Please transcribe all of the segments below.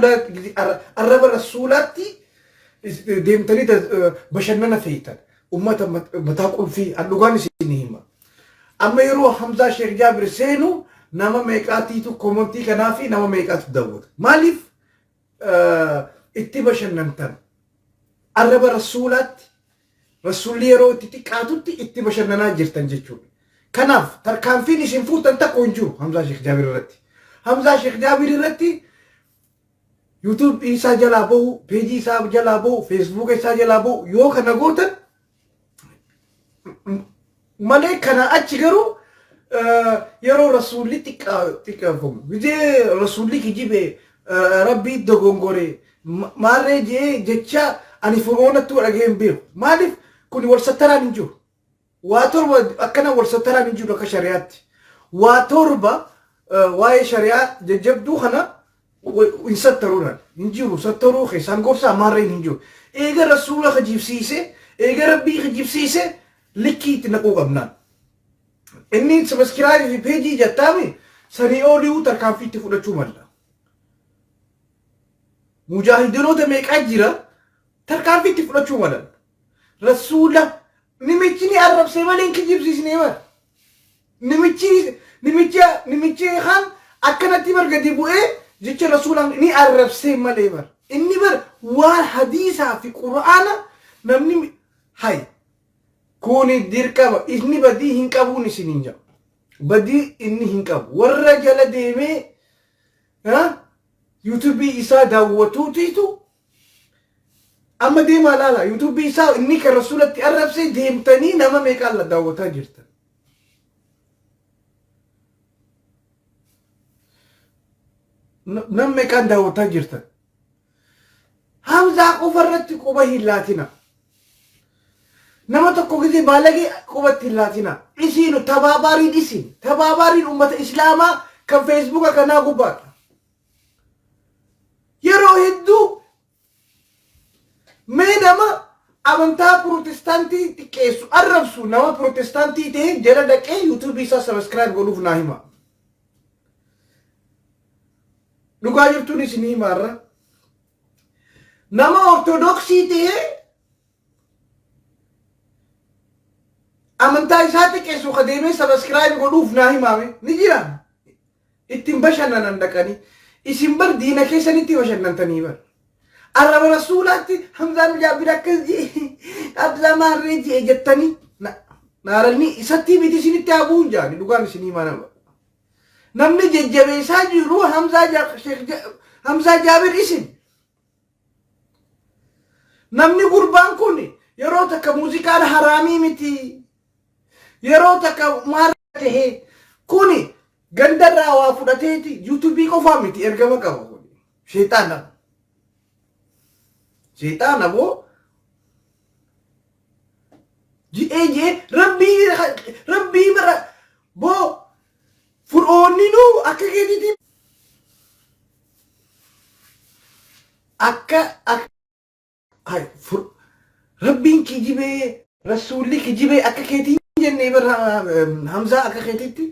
Rasuula arraba rasuulaatti deemtanii bashannana feetan. Ummata mataa qulfii an dhugaan isin hima. Amma yeroo Hamzaa Sheekh Jaabir seenu nama meeqaatiitu komontii kanaa fi nama meeqaatu daawwata. Maaliif itti bashannantan? Arraba rasuulaatti rasuulli yeroo itti xiqqaatutti itti bashannanaa jirtan jechuudha. Kanaaf tarkaanfiin isin fuutan takko hin jiru Hamzaa Sheekh Jaabir irratti. Hamzaa Sheekh Jaabir irratti YouTube isaa jalaa bahu, peejii isaa jalaa bahu, Facebook isaa jalaa bahu yoo kana gootan malee kana achi garuu yeroo rasuulli xiqqeeffamu gizee rasuulli kijibe rabbii dogongore maarree jee jecha ani fir'oonattuu dhagee hin beeku. Maaliif kun wal sattaraan hin jiru. Waa torba akkana wal sattaraan hin jiru akka shari'aatti. Waa torba waa'ee shari'aa jajjabduu kana hin sattaruudhaan hin jiru sattaruu keessaan gorsaa maarreen hin jiru. Eega rasuula kijibsiise eega rabbii kijibsiise likkii itti naquu qabnaan. Inni sabaskiraayii fi peejii jettaami sanii oliiwuu tarkaanfii itti fudhachuu malla. Mujaahidinoota meeqaa jira tarkaanfii itti fudhachuu malan. Rasuula nimichi ni arrabsee malee hin kijibsiisnee bar. Nimichi nimichi nimichi kan akkanatti bar gadi bu'ee jecha rasuulaan ni arrabsee malee bar. Inni bar waan hadiisaa fi qura'aana namni hay kuni dirqama inni badii hin qabuun isin hin jedhu. Badii inni hin qabu. Warra jala deemee yuutuubii isaa daawwatuutiitu Amma deemaa laala yuutuubii isaa inni kan rasuulatti arrabsee deemtanii nama meeqaan la daawwataa jirtan. Nama meeqaan daawwataa jirtan. Hamzaa qofa irratti quba hin laatina. Nama tokko gisee baalagee qubatti hin laatina. Isiinu tabaabaariin isin tabaabaariin ummata islaamaa kan feesbuuka kanaa gubbaadha. Yeroo hedduu mee nama amantaa pirootestaantii xiqqeessu arrabsu nama pirootestaantii ta'e jala dhaqee yuutuubii isaa sabiskiraayib godhuuf naa hima. Dhugaa jirtuun isin hima irra. Nama ortodoksii ta'e amantaa isaa xiqqeessu ka deemee sabiskiraayib godhuuf naa himaame ni jira. Ittiin bashannanan dhaqanii. Isin bar diina keessanitti bashannantanii bar. Arraba rasuulaatti Hamzaan Jaabir akkas jee Hamzaa maarree jee jettanii naaranni isatti miti isinitti haa bu'uun jaani dhugaan isinii himaa nama. Namni jajjabeessaa jiru Hamzaa Jaabir isin. Namni gurbaan kun yeroo takka muuziqaan haraamii miti. Yeroo takka maal tahee kuni gandarraa waa fudhateeti yuutuubii qofaa miti ergama qaba kuni. Sheexaana. Sheexaana boo ji'ee ji'ee rabbii rabbii bara boo fur'oonninuu akka keetiitii akka akka Hay, fur- Rabbiin kijibee rasuulli kijibee akka keetii hin jennee bar Hamzaa akka keetiitti.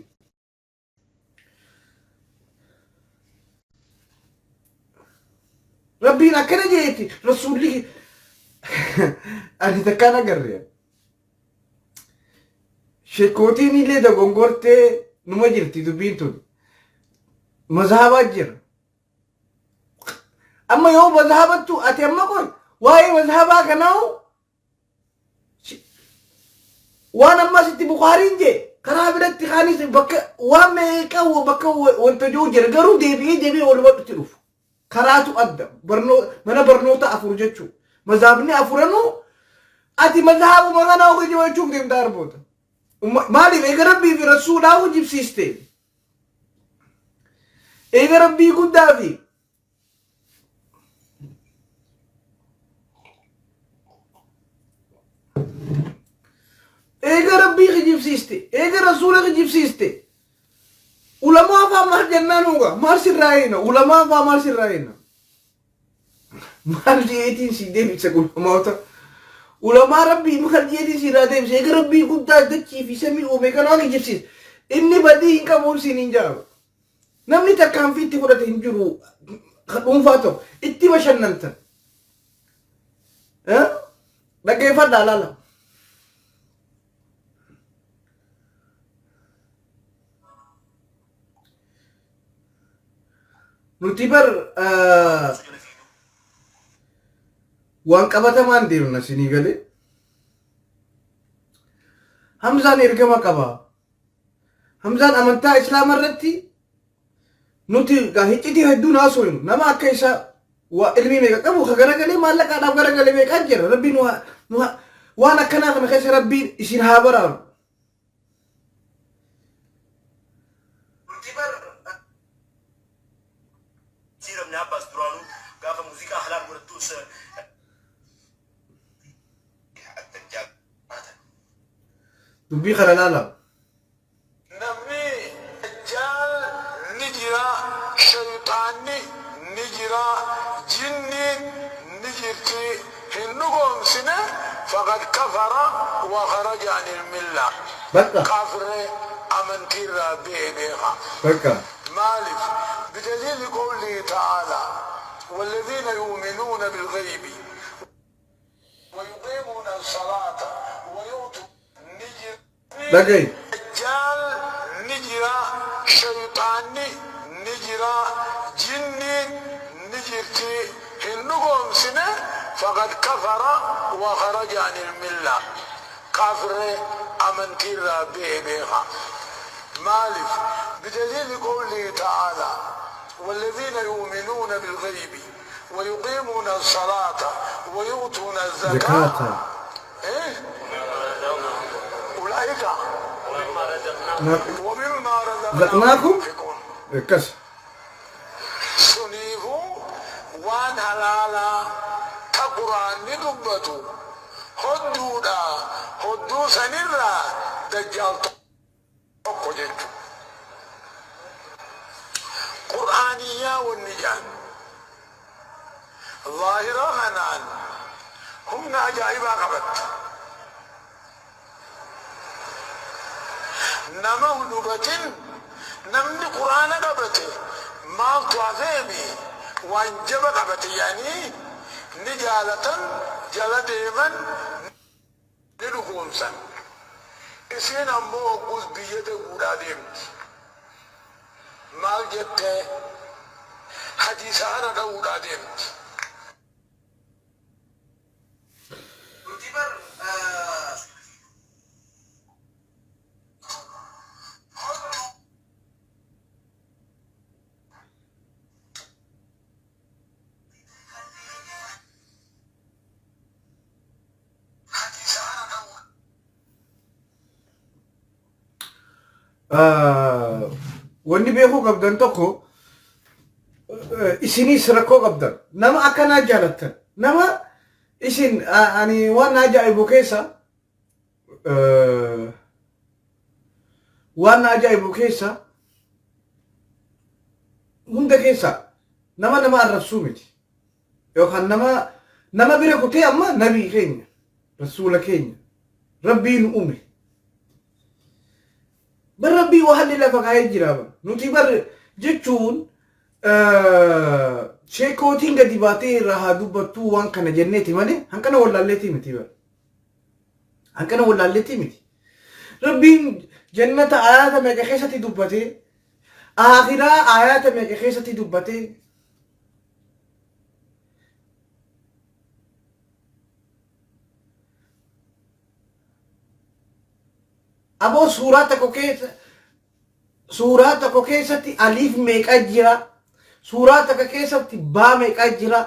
Rabbiin akkana jeeti rasuulli ani takkaan agarre. Sheekootiin illee dogongortee numa jirti dubbiin tun. Mazhabaa jira. Amma yoo mazhabattu ati amma qoy waa'ee mazhabaa kanaa waan amma asitti Bukaariin jee karaa biratti kaanis bakka waan meeqa bakka wanta jiru jira garuu deebi'ee deebi'ee walumatti dhufu. Karaatu adda mana barnoota afur jechuu mazhabni afuranuu ati mazhabuma kanaa hojii jechuuf deemta arboota. Maaliif eega rabbii fi rasuulaa hojibsiiste? Eega rabbii guddaa fi eega rabbii kijibsiiste eega rasuula kijibsiiste ulamaa faa maal jennaan uga maal sirraa eena ulamaa faa maal sirraa eena Maal jeetiin sii deebisa ulamaota. Ulamaa rabbii maal jeetiin sirraa deebisa. Eega rabbii guddaa dachii fi samii uume kanaa kijibsiisa. Inni badii hin qabuun siin hin jaalu. Namni tarkaanfii itti fudhate hin jiru. Ka dhuunfaa tokko itti bashannantan. Dhaggeeffadhaa laala. Nuti bar waan qabatamaan deemna sinii galee. Hamzaan ergama qaba. Hamzaan amantaa Islaama irratti nuti gaa hiccitii hedduun haasofnu nama akka isaa waa ilmii meeqa qabu ka garagalee maallaqaadhaaf garagalee meeqaa jira. Rabbiin waan akkanaa kana keessa Rabbiin isin haa baraaru. Jijjiiramne Abbaas duraanuu gaafa muuziqaa halaal godhattus Ad-Dajjaal baatan. Dubbii kana laala. Namni Dajjaal ni jira, sheyxaanni ni jira, jinniin ni jirti hin dhugoomsine faqad kafara wa kharaja anil millah. Bakka. Kafre amantiirraa behe beeka. Bakka. Maalif? Bidaliili qowlihi ta'aalaa walladiina yu'uminuuna bilghaybi wa yuqiimuuna assalaata wa yu'tuuna ni jira. Dhaga'i. Dajjaal ni jira, sheyxaanni ni jira, jinniin ni jirti hin dhugoomsine faqad kafara wa kharaja anil millah. Kafre amantiirraa behe beeka. Maalif? Bidaliili qowlihi ta'aalaa walladiina yu'uminuuna bilghaybi wa yuqiimuuna assalaata wa yu'tuuna azzakaa Zakaata. Ulaa'ika wa mimmaa razaqnaahum Razaqnaakum yunfiquun. Akkas. Suniifuu waan halaalaa ta qur'aanni dubbatu hodduudha, hodduu sanirraa dajjaal tokko jechu. Qur'aaniyyaa wanni je'an zaahira kanaan humna ajaa'ibaa qabatti. Nama hin hubatin namni qur'aana qabate maaltu hafeemi waan jaba qabate je'anii ni jaalatan jala deeman ni dhugoomsan. Isiin ammoo hogguus biyya daguudhaa deemti. Maal jettee? Hadiisa kana dhawuudhaa deemti. Nuti bar. Wanni beekuu qabdan tokko isinis rakkoo qabdan nama akkanaa jaalattan nama isin ani waan na ajaa'ibu keessa waan na ajaa'ibu keessa hunda keessa nama nama arrabsuu miti yookaan nama nama bira kutee amma nabii keenya rasuula keenya rabbii nu uume bar rabbii wahalli lafa kaa'ee jira bar nuti bar jechuun sheekootiin gadi baatee irraa haa dubbattuu waan kana jenneeti malee hanqana wallaalleetii miti bar hanqana wallaalleetii miti rabbiin jannata ayaata meeqa keessatti dubbatee aakiraa ayaata meeqa keessatti dubbatee Aboo suuraa tokko keessatti aliif meeqa jira? Suuraa tokko keessatti baa meeqa jira?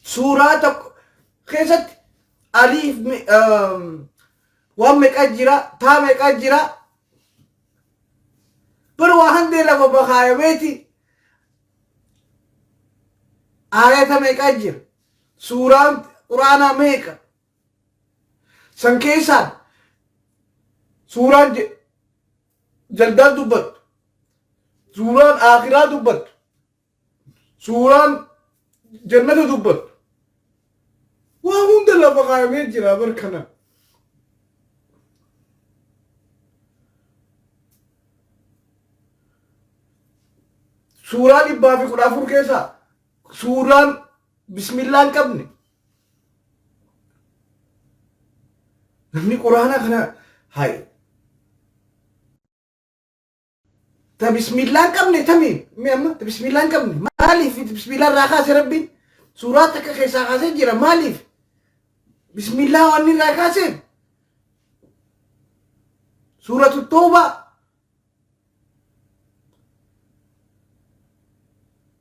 Suuraa tokko keessatti aliif waan meeqa jira? Taa meeqa jira? Bar waa handee lafa bakaayameeti. Aayata meeqa jira? Suuraan Quraanaa meeqa? San keessaan suuraan jaldaa dubbattu, suuraan aakiraa dubbattu, suuraan jannata dubbattu. Waa hunda lafa kaayamee jira bar kana. Suuraa 114 keessaa suuraan bismillaa hin qabne. Namni quraana kana hay ta bismillaa hin qabne tami mi amma ta bismillaa hin qabne maaliif bismillaa irraa kaase rabbiin suuraa takka keessaa kaasee jira maaliif bismillaa waan irraa kaaseef suuratu tawbaa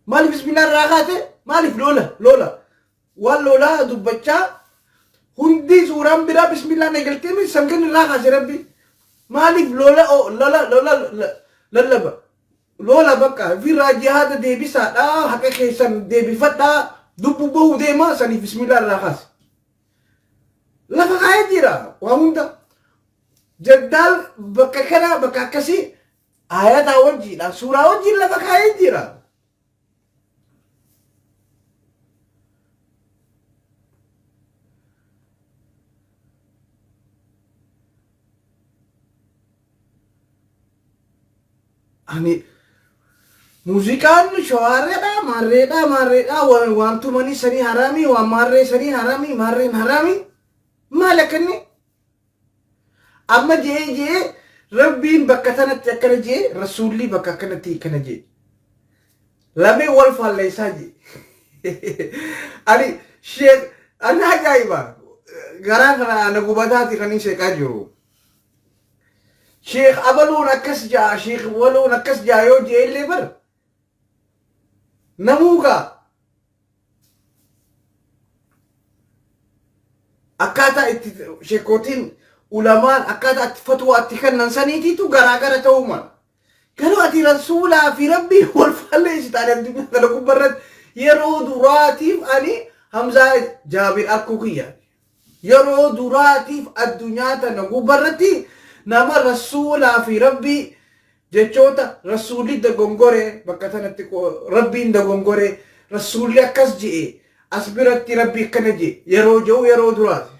Maaliif bismillah irraa kaate? Maaliif lola lola waan lolaa dubbachaa hundi suuraan biraa bismillah eegaltee mi sangan irraa kaase rabbi maaliif lola lola lola lallaba lola bakka ofirraa jihaada deebisaadha haqa keessan deebifadhaa dubbu bahu deema saniif bismillah irraa kaase lafa kaa'ee jira waa hunda Jaddaal bakka kana bakka akkasii aayataa wajjiidha suuraa wajjiin lafa kaa'ee jira. Ani muuziqaan shawaareedha maarreedha maarreedha waan waan tumanii sanii haraamii waan maarree sanii haraamii maarreen haraamii maal akka inni Amma je'ee je'ee Rabbiin bakka tanatti akkana je'e Rasuulli bakka akkanatti akkana je'e. Lameen wal faalleessaa je'e. Ani sheek ani ajaa'iba garaa kana ana gubataati kan inni sheeqaa jiru. Sheek abaluun akkas ja'a sheek waluun akkas ja'a yoo je'e illee bar namuu gaa Akkaataa itti sheekootiin ulamaan akkaataa itti fatwaa itti kennan saniitiitu garaagara ta'uu mala. Garuu ati rasuulaa fi rabbii wal faalleessita ani addunyaa kana gubbaa irratti yeroo duraatiif ani Hamzaa Jaabir akkuu kiyya. Yeroo duraatiif addunyaa tana gubbaa irratti nama rasuulaa fi rabbii Jechoota Rasuulli dogongore bakka tanatti Rabbiin dogongore Rasuulli akkas je'e as biratti Rabbi akkana je'e yeroo je'u yeroo duraati.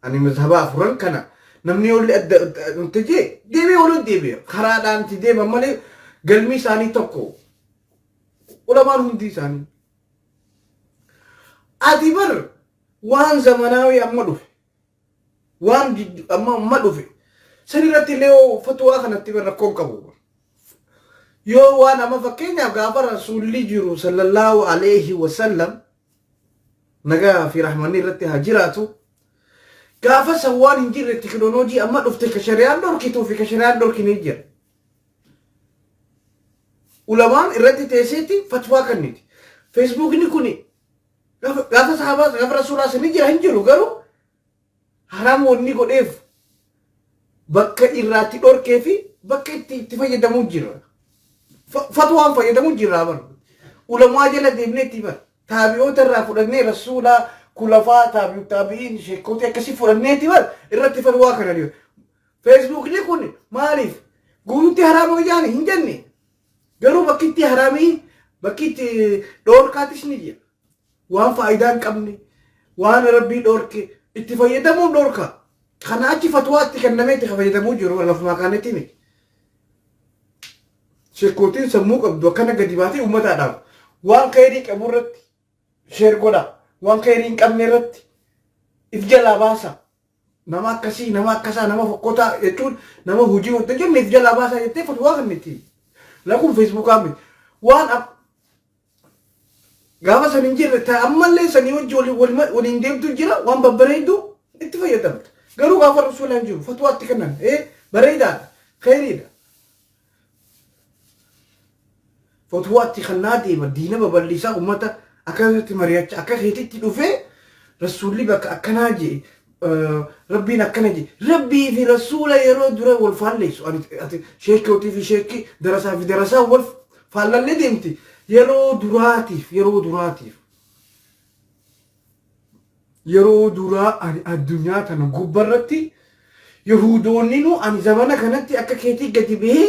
Ani mazhaba afuran kana namni olli adda nutti jee deebi'ee waliin deebi'a. Karaadhaan itti deeman malee galmi isaanii tokko. Ulamaan hundi isaanii. Ati bar waan zamanaawii amma dhufe waan amma amma dhufe san irratti illee yoo fatwaa kanatti bar rakkoo hin qabu. Yoo waan amma fakkeenyaaf gaafa rasuulli jiru sallallahu alayhi wasallam nagaa fi rahmanni irratti haa jiraatu. Gaafa san waan hin jirre teknooloojii amma dhufte ka shari'aan dhorkituu fi ka shari'aan dhorkine jira. Ulamaan irratti teesseetti fatwaa kenniti. Feesbuukni kuni Gaafa sahaabaa gaafa rasuulaa sani jira hin jiru garuu haraam wanni godheef bakka irraatti dhorkee fi bakka itti itti fayyadamuu jira. Fatwaan fayyadamuu jira bar. Ulamaa jala deemnee itti bar. Taabi'oota irraa fudhannee rasuulaa kulafaa taabi'u taabi'iin sheekootii akkasii fudhannee itti bar irratti fatwaa kana jiru. Feesbuukni kun maaliif guututti haraama jaani hin jenne. Garuu bakki itti haraamii bakki itti dhoorkaatis ni jira. Waan faayidaa hin qabne waan rabbii dhoorke itti fayyadamuun dhoorka. Kana achi fatwaa itti kennamee itti fayyadamuu jiru lafumaa kaanetti miti. Sheekootiin sammuu qabdu akkana gadi baatee uummataadhaaf waan khayrii qabu irratti sheer godha. Waan khayrii hin qabne irratti if jalaa baasa. Nama akkasii, nama akkasaa, nama fokkotaa jechuun nama hojii hojii jenne if jalaa baasaa jettee fatwaa kenniti. Lakkun feesbuukaa miti. Waan gaafa san hin jirre ta ammallee sanii hojii waliin deemtu jira waan babbareedu itti fayyadamta. Garuu gaafa rasuulaan jiru fatwaa itti kennan bareedaadha khayriidha. Fatwaa itti kennaa deema diina babal'isaa uummata akkasatti mari'achaa akka keetitti dhufee rasuulli bakka akkanaa jee rabbiin akkana jee rabbii fi rasuula yeroo dura wal faalleessu ati sheekkootii fi sheekki darasaa fi darasaa wal faallallee deemti yeroo duraatiif yeroo duraatiif yeroo duraa ani addunyaa tana gubbarratti yahudoonninu ani zamana kanatti akka keetii gadi bahee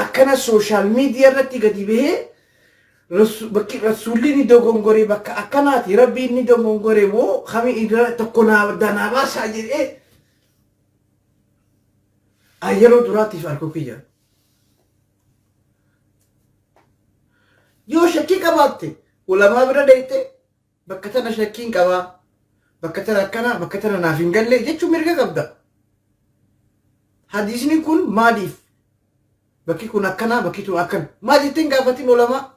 akkana sooshaal miidiyaa irratti gadi bahee bakki rasuulli ni dogongore bakka akkanaati rabbiin ni dogongore moo kami irra tokko naa danaa baasaa jedhee yeroo duraatiif arkuu kiyya. qabaatte ulamaa bira deeyte, bakka tana shakkiin qabaa, bakka tana akkana, bakka tana naaf hin galle jechuun mirga qabda. Hadiisni kun maaliif bakki kun akkana, bakki tun akkana maal jettee hin gaafatin ulamaa?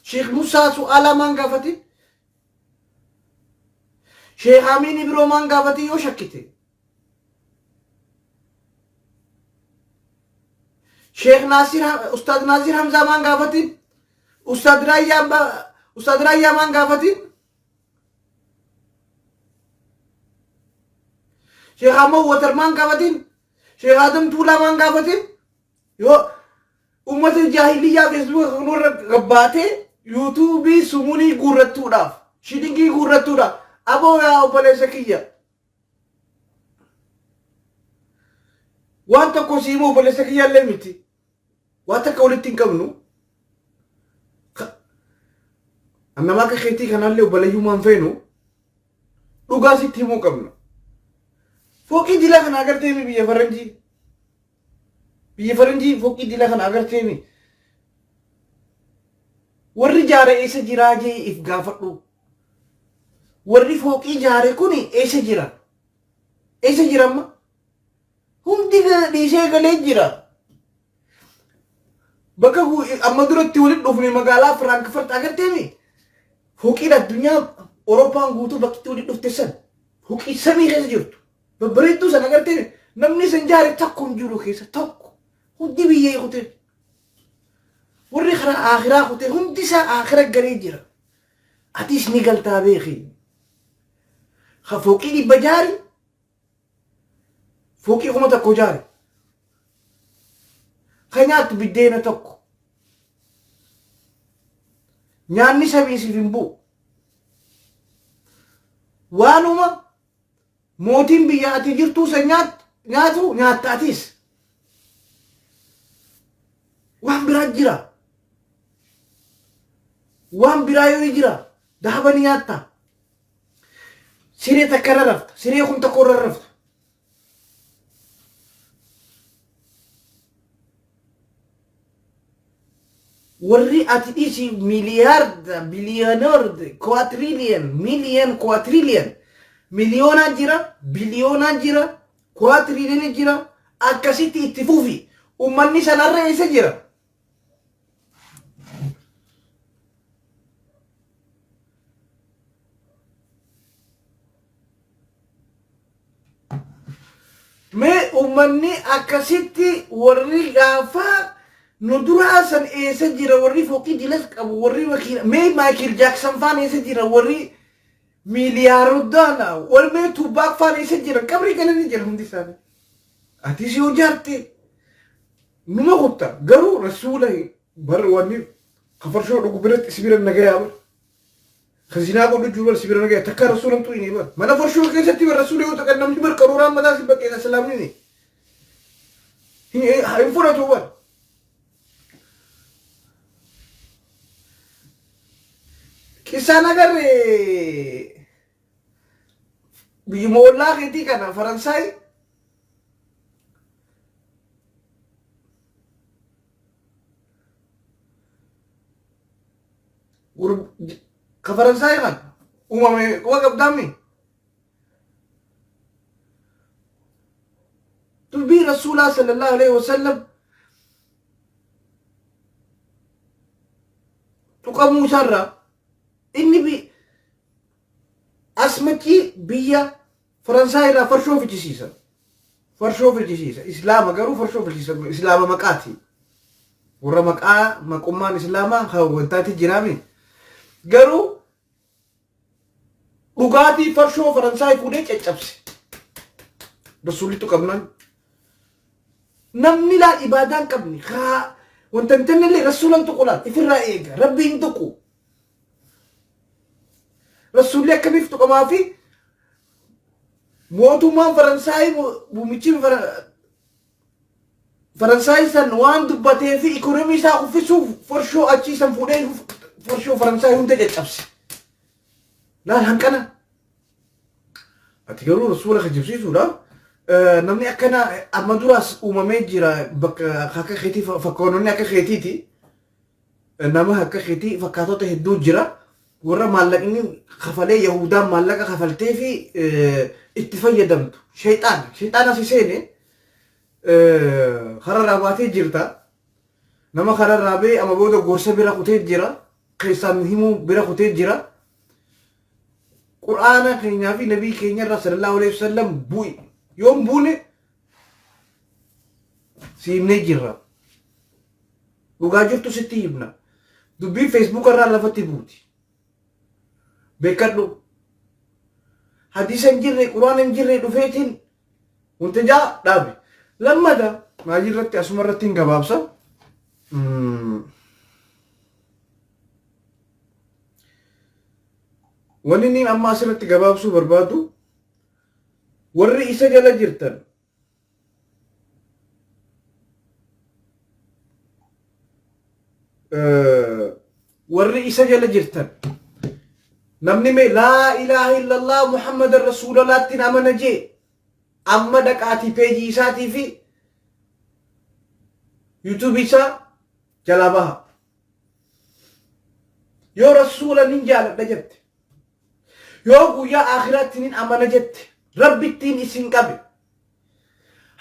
Sheekh Musaa su'aalaa maan gaafatin? Sheekh Amiin Ibroo maan gaafatin yoo shakkite? Sheekh Naasir, Ustaaz Naasir Hamzaa maan gaafatin? Ustaaz Raayyaa Ustaaz Raayyaa maan gaafatin? Sheekh Ahmad Watar maan gaafatin? Sheekh Adam Tuulaa maan gaafatin? Yoo ummata jaahiliyyaa Feesbuuka kanarra gabbaatee yuutuubii sumunii guurrattuudhaaf, shilingii guurrattuudhaaf, aboo yaa obboleessa kiyya, waan tokko si himuu, obboleessa kiyyaallee miti, waan takka walitti hin qabnu. Nama akka keetii kanallee obboleeyyummaan feenu, dhugaa sitti himuu qabna. Fooqii dilaa kana agarteemi biyya faranjii? Biyya faranjii fooqii dilaa kana agarteemi? Warri jaare eessa jiraa jee if gaafadhu. Warri fooqii jaare kuni eessa jira? Eessa jira amma? Hundi dhiisee galee jira. Bakka amma duratti walitti dhufne magaalaa Firaankfurt agarteemi? Fooqiin addunyaa Awurooppaan guutuu bakki itti walitti dhufte san, fooqii samii keessa jirtu babbareedduu san agarteemi? Namni san jaare tokko hin jiru keessa tokko. Hundi biyyee kutee. Warri karaa akhiraa kutee hundi isaa akhira galee jira. Atis ni galtaa beeki. Ka fooqii 100 jaari, fooqii 1000 jaari. Ka nyaattu biddeena tokko. Nyaanni samii siif hin bu'u. Waanuma mootiin biyya ati jirtuu san nyaatu nyaatta atis. Waan biraa jira. Waan biraa yoo jira, dahaba ni nyaatta. Siree takka irra rafta. Siree kun tokko irra rafta. Warri ati dhiisi miliyaarda, biliyoonarda, kuwaatiriliyan, miliyan, kuwaatiriliyan, miliyoonaa jira, biliyoonaa jira, kuwaatiriliyan jira, akkasitti itti fufi. Ummanni sanarra eessa jira? Mee ummanni akkasitti warri gaafa nu duraa san eessa jira? Warri fooqii dilas qabu, warri makiina, mee Maayikil Jaaksan faan eessa jira? Warri miiliyaarotaana warri mee Tuubaak faan eessa jira? Qabrii galanii jira hundi isaanii. Atis yoo jaarte numa kutta, garuu rasuula bar wanni kafarshoo dhugu biratti si bira nagayaa bar. Ka zinaa godhu jiru bar si bira nagaya, takka rasuula hin tuqine bar. Mana farshoo keessatti bar rasuula yoo tuqan namni bar qaruuraan mataa si baqeessa, islaamni hin fudhatu bar. Qissaan agarre biyyuma ollaa keetii kana Faransaay ka Faransaay kan uumame quba qabdaami. Dubbii Rasuulaa sallallahu alaihi wasallam tuqamuu isaarraa inni asmachii biyya Faransaay irraa farshoo fichisiisa. Farshoo fichisiisa. Islaama garuu farshoo fichisiisa. Islaama maqaati. Warra maqaa maqummaan Islaamaa kan wantaati jiraami. Garuu dhugaatii farshoo Faransaay fuudhee caccabse. Rasuulli tuqamnaan. Namni laa ibaadaa hin qabne kaa wanta hin tannellee rasuulan tuqu laal ifirraa eega, rabbi hin tuqu. Rasuulli akkamiif tuqamaa fi mootummaan Faransaay, muummichi Faransaay san waan dubbatee fi ikonomii isaa kuffisuuf farshoo achii san fuudhee farshoo Faransaay hunda caccabse. Laal hanqana. Ati garuu rasuula kijibsiisuudhaaf namni akkana amma duraas uumamee jira, bakka akka keetii fakkoononni akka keetiiti. Nama akka keetii fakkaatota hedduu jira. Warra maallaqni kafalee Yahudaan maallaqa kafaltee fi itti fayyadamtu. Shayxaan shayxaan asi seene kararraa baatee jirta. Nama kararraa ba'ee amma booda gorsa bira kutee jira. Keessaan himuu bira kutee jira. Qur'aana keenyaa fi nabii keenya irraa sallallahu alaihi wasallam bu'i. Yoon buune si himnee jirra. Dhugaa jirtu sitti himna. Dubbiin Facebook irraa lafatti buuti. Beekadhu. Hadiisa hin jirre, Qur'aana hin jirre dhufeetiin wanta jaa dhaabi. Lammata maayii irratti asuma irratti hin gabaabsa. Wanni inni amma asirratti gabaabsuu barbaadu, warri isa jala jirtan warri isa jala jirtan, namni mee laa ilaaha illallah Muhammadan rasuulalaattiin amana jee, amma dhaqaatii peejii isaatii fi yuutuubii isaa jalaa baha. Yoo rasuula nin jaaladha jette, yoo guyyaa aakhiraatti nin amana jette, rabbittiin isin qabe,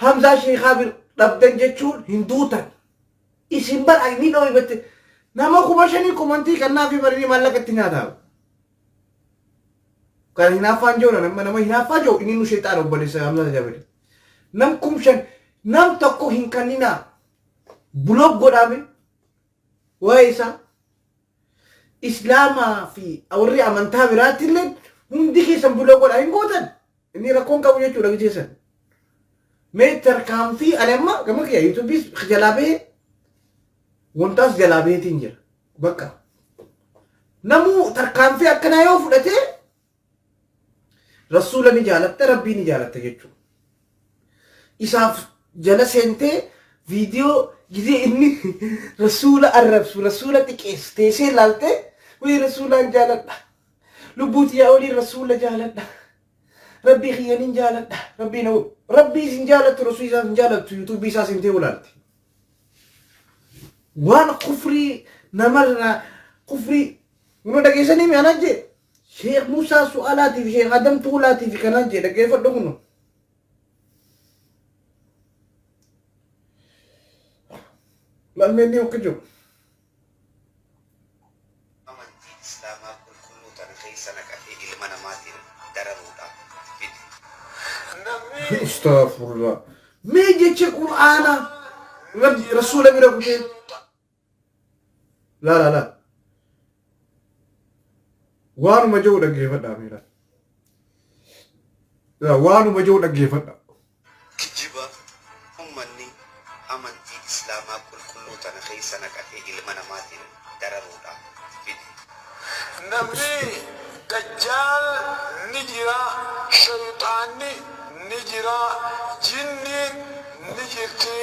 Hamzaa Sheekaa bir dhabdan jechuun hin duutan. Isin bar ni dhooybatte nama 5,000 komantii kannaa fi barinii maallaqa itti nyaataa. Kana hinaaffaan jiru, nama nama hinaaffaa jiru inni nu sheexaana obboleessa Hamzaa Jabiri. Nam 5,000 nam tokko hin kanninaa, block godhaame waa'ee isaa. Islaamaa fi warri amantaa biraatti illee hundi keessan block godhaa hin gootan. Inni rakkoon qabu jechuudha gijeessan. Mee tarkaanfii ani amma gama kiyya yuutuubiis jalaa bahee wantaas jalaa baheetiin jira. Bakka. Namuu tarkaanfii akkanaa yoo fudhate, rasuula ni jaalatta, rabbii ni jaalatta jechuudha. Isaaf jala seentee viidiyoo gizee inni rasuula arrabsu, rasuula xiqqeessu teessee ilaaltee, wayii rasuulaan jaaladha. Lubbuu tiyyaa olii rasuula jaaladha. Rabbii kiyya nin jaaladha. Rabbii na rabbii isin jaalattu, rasuula isaa hin jaalattu, yuutuubii isaa seentee ulaalte. Waan kufrii namarraa kufrii hunda dhageessanii mi anaan jee Sheekh Musaa Su'aalaatii fi Sheekh Adam Tuulaatii fi kanaan jee dhaggeeffadhu kunu. Lalmeen ni akka jiru. Amantii Islaamaa qulqulluu tana keessa naqatee ilma namaatiin dararuudhaaf fide. Namni Astaghfirullah. Mee jecha Qur'aana Rabbi rasuula bira kutee. Laa laa laa. Waanuma jiru dhaggeeffadhaa miira. Waanuma jiru dhaggeeffadhaa. Kijiba ummanni amantii Islaamaa qulqulluu tana keessa naqatee ilma namaatiin dararuudhaaf fide. Namni dajjaal ni jira, shayxaanni ni jira, jinniin ni jirti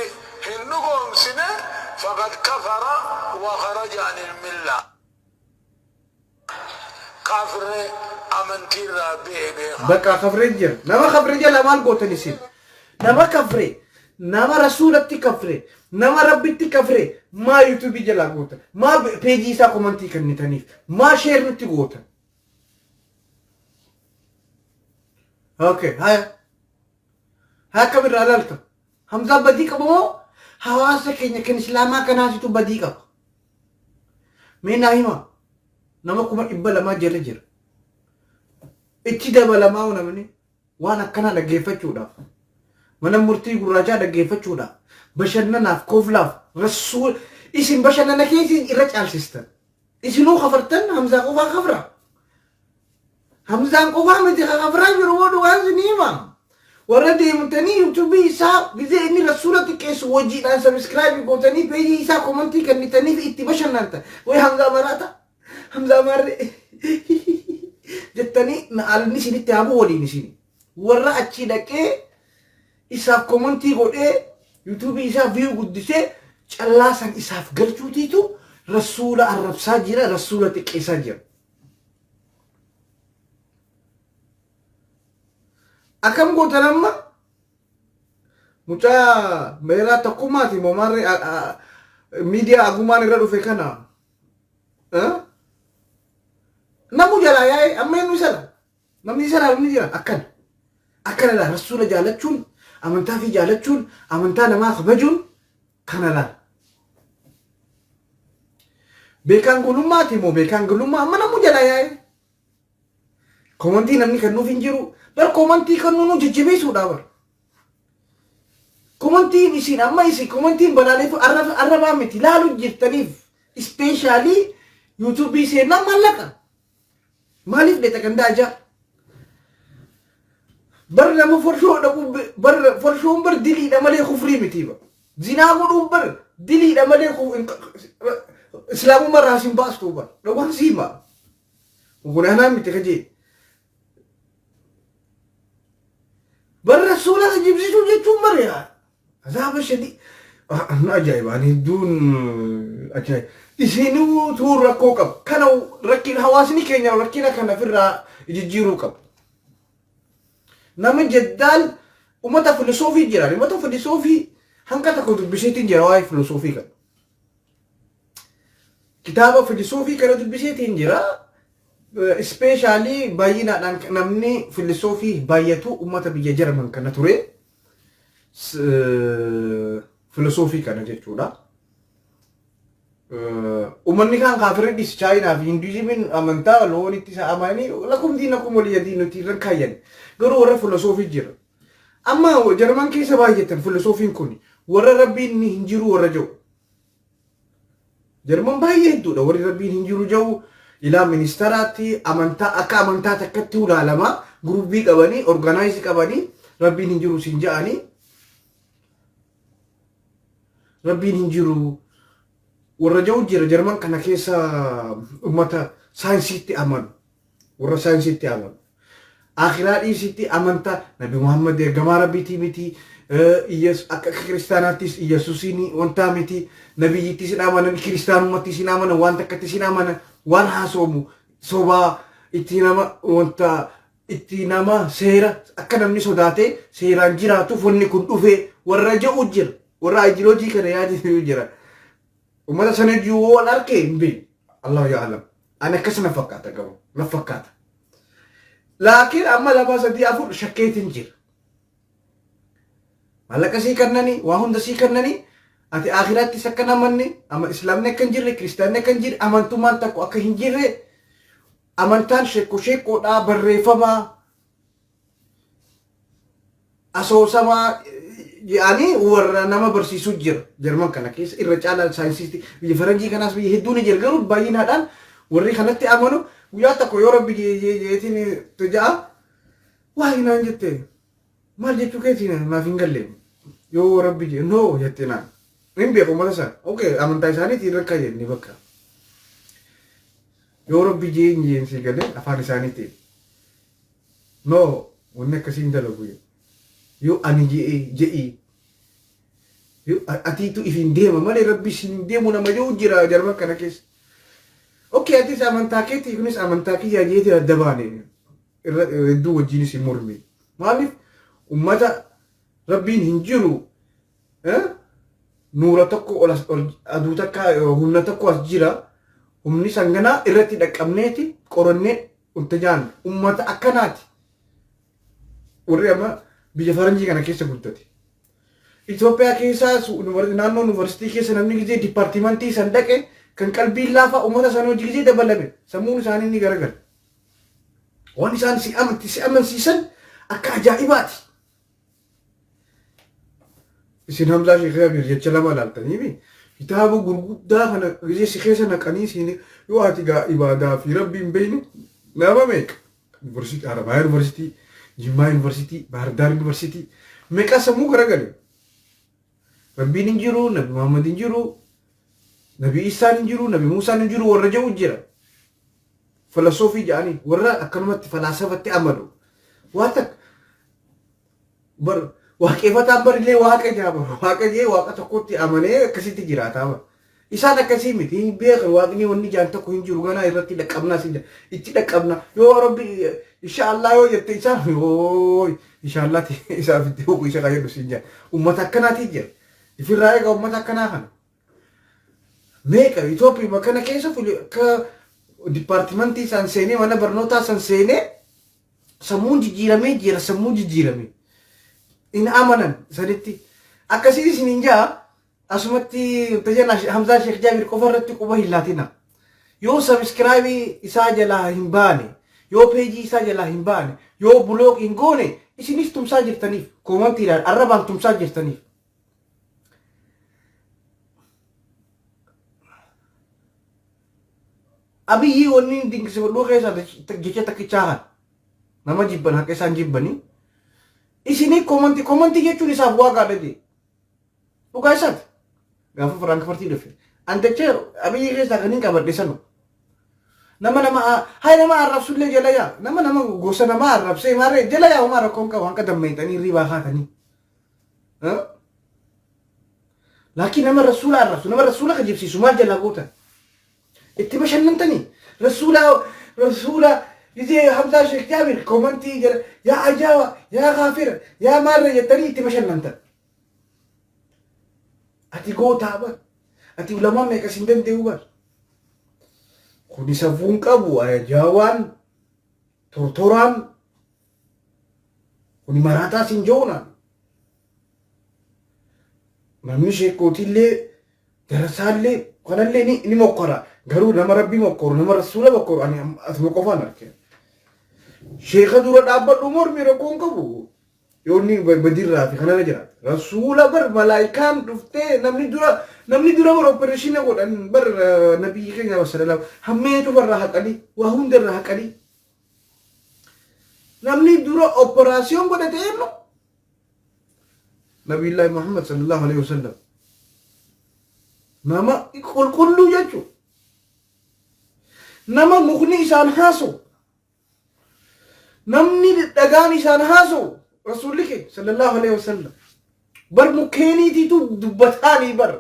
hin dhugoomsine, faqad kafara wa kharaja anil milla. Kaafirre amantiirraa be'e beeka. Bakka kafree jira. Nama kafree jala maal gootan isin? Nama kafree, nama rasuulatti kafree, nama rabbitti kafree maa yuutuubii jalaa gootan? Maa peejii isaa komantii kennitaniif? Maa share nutti gootan? Okay, haya. Haya, akkamirraa ilaalta? Hamzaan badii qaba moo hawaasa keenya kan islaamaa kanaasitu badii qaba? Mee naa hima. Nama 200,000 jala jira. Itti dabalamaa namni waan akkanaa dhaggeeffachuudhaaf, mana murtii gurraachaa dhaggeeffachuudhaaf, bashannanaaf, koflaaf, rasuul isin bashannana keessa irra caalsistan. Isinuu kafartan, Hamzaa qofaa kafra. Hamzaan qofaa miti ka kafraa jiru moo, dhugaan isin hima. Warra deemtanii yuutuubii isaa gizee inni rasuula xiqqeessu hojiidhaan subscribe gootanii peejii isaa komantii kennitanii fi itti bashannantan. Way Hamzaa maraata. Hamzaa maarree jettanii alni isinitti haa bu'u waliin isin. Warra achii dhaqee isaaf komantii godhee yuutuubii isaa view guddisee callaa san isaaf galchuutiitu rasuula arrabsaa jira, rasuula xiqqeessaa jira. Akkam gootan amma? Mucaa meeraa tokkummaati moomaarri miidiyaa agumaan irra dhufe kana Namu jalaa yaa'ee amma eenyu isa laala? Namni isa laalu ni jira akkana. Akkana laala rasuula jaalachuun amantaa fi jaalachuun amantaa namaa kabajuun kana laala. Beekaan gulummaati moo beekaan gulummaa amma namu jalaa yaa'ee. Komantii namni kennuuf hin jiru. Bar komantii kennuu nu jajjabeessuudha bar. Komantiin isin amma isin komantiin balaaleefu arrabaa miti laalu jirtaniif ispeeshaalii yuutuubii seenaa maallaqa. Maaliif dheeta kan daajaa? Bar nama forshoo dhaquu bar forshoon bar diliidha malee kufrii miti bar. Zinaa godhuun bar diliidha malee islaamummaa irraa sin baastu bar. Dhugaan siima. Kun anaa miti kajee. Bar rasuula kijibsiisuu jechuun bar yaa azaaba shadii. Na ajaa'iba ani hedduun ajaa'iba. Isinuu tuun rakkoo qaba. Kana rakkina hawaasni keenya rakkina kana ofirraa jijjiiruu qaba. Nama jeddaal ummata filosoofii jira. Ummata filosoofii hanga tokko dubbiseetiin jira waa'ee filosoofii kana. Kitaaba filosoofii kana dubbiseetiin jira. Ispeeshaalii baay'inaadhaan namni filosoofii baay'atu ummata biyya Jarman kana ture. Filosoofii kana jechuudha. Uummanni kaan kaafirri dhis Chaayinaa fi Hinduizimiin amantaa loonitti isa amananii lakum diinakum waliyya diin nuti irra kaayyan. Garuu warra filosoofii jira. Amma Jarman keessa baay'atan filosoofiin kun warra rabbiin hin jiru warra jiru. Jarman baay'ee hedduudha warri rabbiin hin jiru jiru ilaa ministeraatti amantaa akka amantaa takkatti ulaalama guruppii qabanii orgaanaayizii qabanii rabbiin hin jiru siin ja'anii rabbiin hin jiru warra jiru jira. Jarman kana keessa ummata saayinsiitti amanu, warra saayinsiitti amanu akhiraa dhiisitti amantaa Nabi Muhammad ergamaa rabbiitii miti, akka kiristaanaattis Iyyasuusiin wantaa miti, nabiyyittis hin amanan, kiristaanummattis hin amanan, waan takkattis hin amanan, waan haasoomu sobaa itti nama wanta itti nama seera akka namni sodaatee seeraan jiraatuuf wanni kun dhufee warra jedhu jira, warra ayidiloojii kana yaadu jira. Ummata sana iyyuu wal arke hin beeku, Allahu ya'lam. Ani akkas na fakkaata, garuu na fakkaata. Laakiin amma lama sadii afur shakkeetiin jira. Maallaqa sii kennanii, waa hunda sii kennanii, ati akhiraattis akka hin amanne, amma islaamni akka hin jirre, kiristaanni akka hin jirre, amantummaan tokko akka hin jirre, amantaan sheekko sheekkoodhaa barreeffamaa asoosamaa jedhanii warra nama barsiisuu jira. Jarman kana keessa irra caalaa saayinsiisti biyya faranjii kanaas biyya hedduu ni jira, garuu baay'inaadhaan warri kanatti amanu. Guyyaa tokko yoo rabbi jeetiin ja'a waa naan jette, maal jechuu keetiin naaf hin galle, yoo rabbi jee no jette naan hin beeku uummata sana. Okay, amantaa isaaniitiin irra kaayyanni bakka yoo rabbi jee hin jeen sii galee afaan isaaniitiin no wanni akkasii hin dalagu yoo ani je'e je'i yoo atiitu ifin deema malee rabbi isin hin deemu nama jiru jira Jarman kana keessa. Okay, atis amantaa keetii kunis amantaa kiyyaa jeetii adda baane irra hedduu wajjinis hin mormi. Maaliif ummata rabbiin hin jiru nuura tokko ol ol aduu takka humna tokko as jira, humni sanganaa irratti dhaqqabneeti qorannee wanta jaan ummata akkanaati. Warri amma biyya faranjii kana keessa guddate. Itoophiyaa keessaas naannoo yuunivarsiitii keessa namni gizee dipaartimantii san dhaqe kan qalbiin laafaa uummata sana hojii gizee dabalame sammuun isaanii ni garagala. Waan isaan si amanti si amansiisan akka ajaa'ibaati. Isin Hamzaa Sheekh Amir jecha lama laaltaniimi kitaaba gurguddaa kana gizee si keessa naqanii siin yoo ati gaa ibaadaa fi rabbi hin beekne nama meeqa yuunivarsiitii Haramayaa yuunivarsiitii, Jimmaa yuunivarsiitii, Baahirdaar yuunivarsiitii meeqa sammuu garagale. Rabbiin hin jiru, Nabi Muhammad hin jiru, Nabi Isaan hin jiru, Nabi Muusaan hin jiru warra jedhu jira. Filosoofii jedhanii warra akkanumatti falaasafatti amanu. Waa takka bar waaqeffataan barillee waaqa jaa bar waaqa jee waaqa tokkotti amanee akkasitti jiraataa bar. Isaan akkasii miti, hin beekan, waaqni wanni jaan tokko hin jiru, ganaa irratti dhaqqabnaa sin jedha. Itti dhaqqabna yoo rabbi insha Allah yoo jette isaan yoo insha Allah isaaf itti huqu isa qayyadu sin jedha. Ummata akkanaatii jira. Ifirraa eega ummata akkanaa kana. Meeqa Itoophiyaa kana keessa akka dipaartimentii isaan seenee, mana barnootaa san seenee, sammuun jijjiiramee jira. Sammuu jijjiirame in amanan sanitti akkasii isin hin jaa. Asumatti tajaajila Hamzaa Sheekh Jaabir qofa irratti quba hin laatina. Yoo subscribe isaa jalaa hin baane, yoo peejii isaa jalaa hin baane, yoo block hin goone, isinis tumsaa jirtaniif, koomantiidhaan arrabaan tumsaa jirtaniif. Abiyyi wanni dinqisiifadhuu keessaa jecha takkichaa kan nama jibban haqa isaan jibbanii isinii koomantii jechuun isaaf waaqaadha jee. Dhugaa isaati. Gaafa Firaankifartii dhufe. An dachee Abiyyi keessaa kan hin qabadhe sanu. Nama hay nama arrabsullee jala yaa, nama gosa nama arrabsee maarree jala yaa, homaa rakkoon qabu hanqa dammeexanii riibaa kaatanii. Laakiin nama rasuula arrabsu, nama rasuula kijibsiisu maal jalaa gootan? Itti bashannantanii rasuula gisee Hamzaa Sheekh Jaabir koomantii jala yaa ajaawa, yaa kaafira, yaa maarree jettanii itti bashannantan. Ati gootaa bar. Ati ulamaa meeqa sin danda'u bar. Kuni safuun qabu ajaawaan tortoraan kuni maraataa sin joonaan. Namni sheekootillee darasaallee kanallee ni mokkora. Garuu nama rabbii mokkoru, nama rasuula mokkoru ani asuma qofaan arge. Sheeka dura dhaabbadhu mormi rakkoon qabu. Yoo inni badirraa fi kanarra jiraate. Rasuula bar malaayikaan dhuftee namni dura bar opereeshina godhan bar nabiyyi keenya sallallahu hammee cufarraa haqanii waa hundarraa haqanii. Namni dura operaasiyoon godhate eenyu? Nabiyullaahi Muhammad sallallahu alaihi wasallam. Nama qulqulluu jechuudha. Nama mukni isaan haasa'u. Namni dhagaan isaan haasa'u rasuulli kee sallallahu alaihi wasallam. Bar mukkeeniitiitu dubbataanii bar.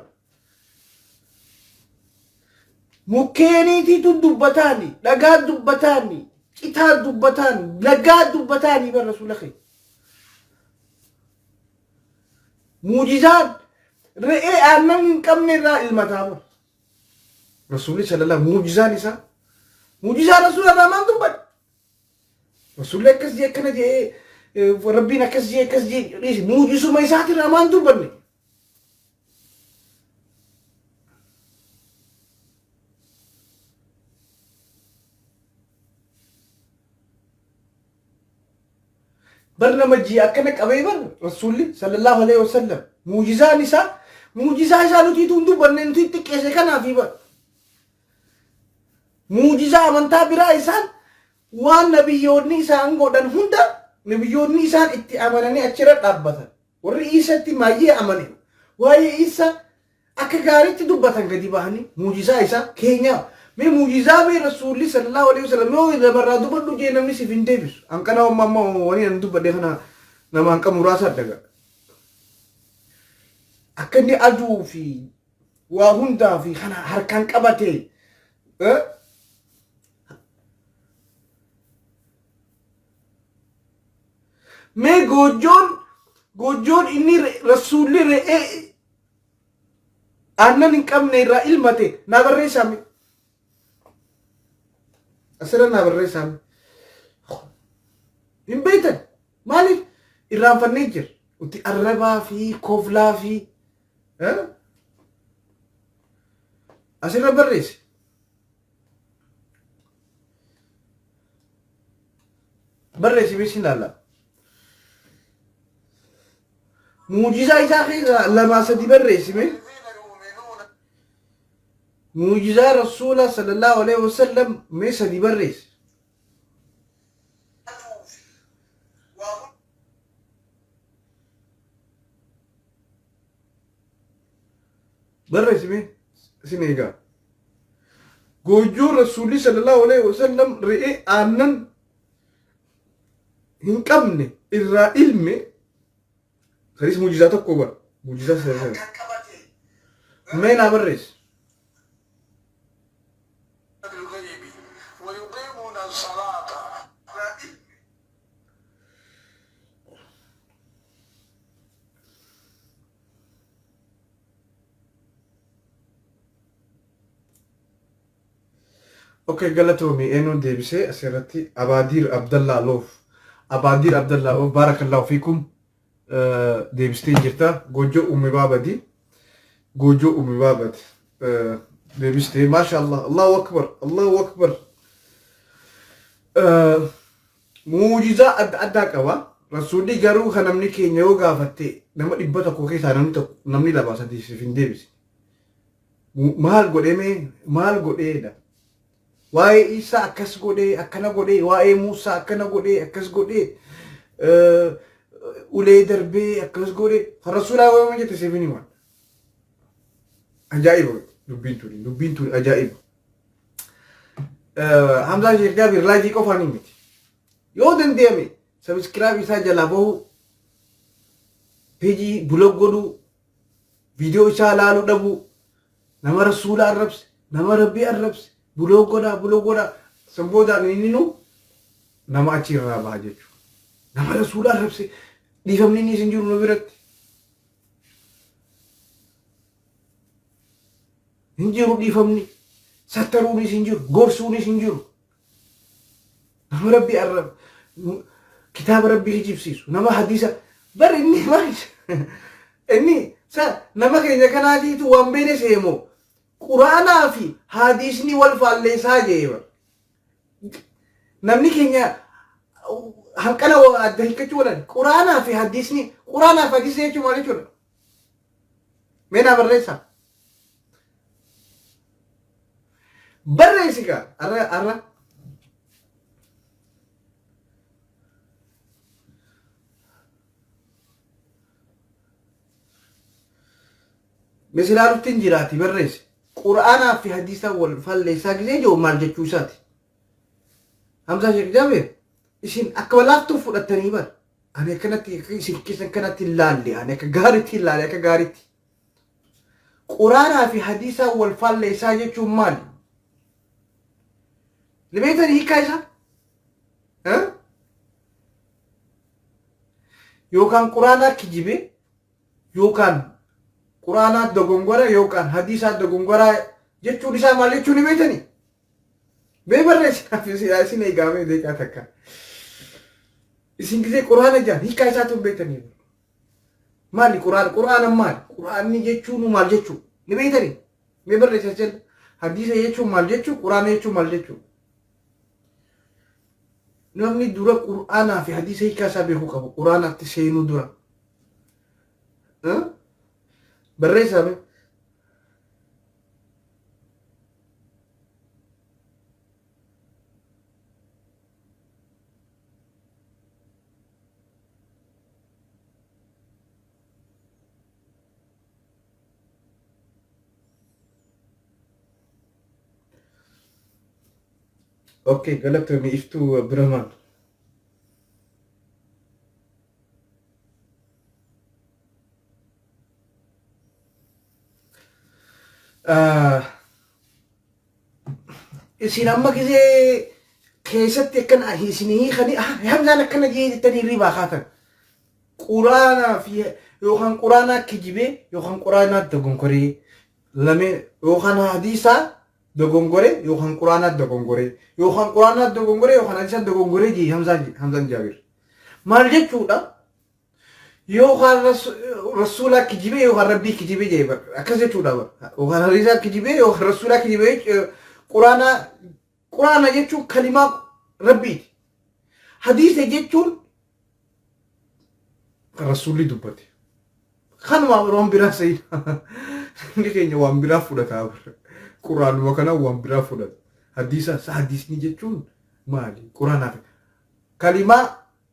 Mukkeeniitiitu dubbataanii, dhagaa dubbataanii, citaa dubbataanii, lagaa dubbataanii bar rasuula kee. Muujizaan re'ee aannan hin qabne irraa ilmataa bar. Rasuulli sallallahu muujizaan isaa, muujizaa rasuula irraa maal dubbadhe? Rasuulli akkas jee, akkana jee, rabbiin akkas jee, akkas jee dhiisi, muujizuma isaatirraa maal dubbanne? Bar nama ji'a akkana qabee bar rasuulli sallallahu alaihi wasallam muujizaan isaa, muujizaa isaa nutiitu hin dubbanne, nuti xiqqeesse kanaafi bar. Muujizaa amantaa biraa isaan waan nabiyyoonni isaan godhan hunda, nabiyyoonni isaan itti amananii achirra dhaabbatan. Warri Iisatti maayyee amane waa'ee Iisa akka gaariitti dubbatan gadi bahanii muujizaa isaa keenya. Mee muujizaa mee rasuulli sallallahu alaihi wasallam yoo lamarraa dubbadhu jee namni siif hin deebisu. Hanqana amma amma wani an dubbadhe kana nama hanqa muraasa dhaga. Akka inni aduu fi waa hundaa fi kana harkaan qabate, mee goojjoon inni rasuulli re'ee aannan hin qabne irraa ilmate naa barreessaa mee. Asirra naa barreessaa mee. Hin beektan, maaliif irraanfannee jira. Uti arrabaa fi koflaa fi asirra barreessi. Barreessi mee sin ilaalla. Muujizaa isaa keessaa lamaa sadi barreessi mee. الذين يؤمنون Muujizaa rasuula sallallahu alaihi wasallam mee sadi barreessi. Aduu fi waa hunda Barreessi mee sin eegaa. Goojjoo rasuulli sallallahu alaihi wasallam re'ee aannan hin qabne irraa ilme sadis muujizaa tokko bara. Muujizaa sana. Harkaan qabate. Mee naa barreessi. بالغيب ويقيمون الصلاة irraa ilme. Okay, galatoomi. Eenyuun deebisee asirratti? Abaadiir Abdallaa Loof. Abaadiir Abdallaa Loof, barakallahu fiikum, deebistee jirta. Goojjoo Ummi Baabadi. Goojjoo Ummi Baabadi. Deebistee, maasha Allah, Allahu akbar, Allahu akbar. Muujizaa adda addaa qaba. Rasuulli garuu kan namni keenya yoo gaafatte nama 100 keessaa namni tokko, namni lama sadii siif hin deebisne. Maal godhee mee, maal godheedha? Waa'ee Isaa akkas godhee akkana godhee, waa'ee Muusaa akkana godhee akkas godhee, ulee darbee akkas godhee, kan rasuulaa yoo jette siif hin himan. Ajaa'iba dubbiin tuni, dubbiin tuni ajaa'iba. Hamzaa Sheekh Jaabir like qofaan miti. Yoo danda'ame subscribe isaa jalaa bahuu, peejii block godhuu, viidiyoo isaa laaluu dhabuu, nama rasuula arrabse, nama rabbii arrabse, block godhaa, block godhaa. San boodaan inni nu nama achi irraa baha jechuudha. Nama rasuula arrabse dhiifamni inni isin jiru nu biratti. Hin jiru dhiifamni. Sattaruunis hin jiru, gorsuunis hin jiru. Nama rabbii arrab kitaaba rabbii kijibsiisu, nama hadiisa bar inni maal inni sa nama keenya kanaatiitu waan beene seemoo quraanaa fi hadiisni wal faalleessaa jee bar. Namni keenya hanqana adda hiikkachuu walan quraanaa fi hadiisni, quraanaa fi hadiisni jechuun maal jechuudha? Mee naa barreessaa. Barreessi gaa arra arra. Misilaalutti hin jiraati, barreessi. Qura'aanaa fi hadiisa wal falleessaa gisee jiru maal jechuu isaati? Hamzaa Sheekh Jaabir, isin akka laaftuu fudhattanii bar. Ani akkanatti akka isin keessan kanatti hin laalle, ani akka gaariitti hin laalle, akka gaariitti. Quraanaa fi hadiisaa wal faalleessaa jechuun maali? Ni beektan hiikkaa isaa? Yookaan quraanaa kijibee, yookaan quraanaa dogongora, yookaan hadiisaa dogongoraa jechuun isaa maal jechuu ni beektanii? Mee barreessinaaf isin eegaamee deeqaa takka. Isin gisee quraana jaan hiikkaa isaatu hin beektanii. Maali quraana? Quraana maali? Quraanni jechuun maal jechuu? Ni beektanii? Mee barreessa jala. Hadiisa jechuun maal jechuu? Quraana jechuun maal jechuu? Namni dura quraanaa fi hadiisa hiikkaa isaa beekuu qabu. Quraanaatti seenuu dura. Barreessaa mee? Okay, galatoomi Iftuu Abdurrahman. Isin amma gisee keessatti akkana isin hiikanii Hamzaan akkana jee jettanii ribaa kaatan. Quraanaa fi yookaan quraanaa kijibee yookaan quraanaa dogongoree lamee, yookaan hadiisaa dogongoree, yookaan quraanaa dogongoree, yookaan quraanaa dogongoree, yookaan hadiisaa dogongoree jee Hamzaan Jaabir. Maal jechuudha? Yookaan rasuulaa kijibee yookaan rabbii kijibee jee bar, akkas jechuudha bar. Yookaan hadiisaa kijibee yookaan rasuulaa kijibee. Quraanaa, quraana jechuun kalimaa rabbiiti. Hadiisa jechuun kan rasuulli dubbate. Kanuma waan biraa sayina. Inni keenya waan biraa fudhata bar. Quraanuma kana waan biraa fudhata. Hadiisa, hadiisni jechuun maali? Quraanaaf kalimaa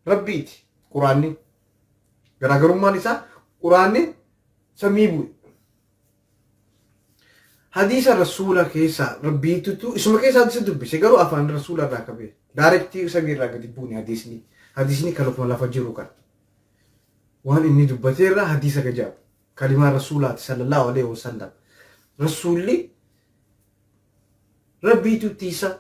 rabbiiti quraanni. Garaagarummaan isaa quraanni samii bu'e. Hadiisa rasuula keessaa rabbiitutu isuma keessaa hadiisa dubbise, garuu afaan rasuula irraa qabee direct samii irraa gadi buune hadiisni. Hadiisni kan lafuma lafa jiru kan waan inni dubbatee irraa hadiisa gajaabu. Kalimaa rasuulaati sallallahu alaihi wasallam. Rasuulli rabbiitu tiisa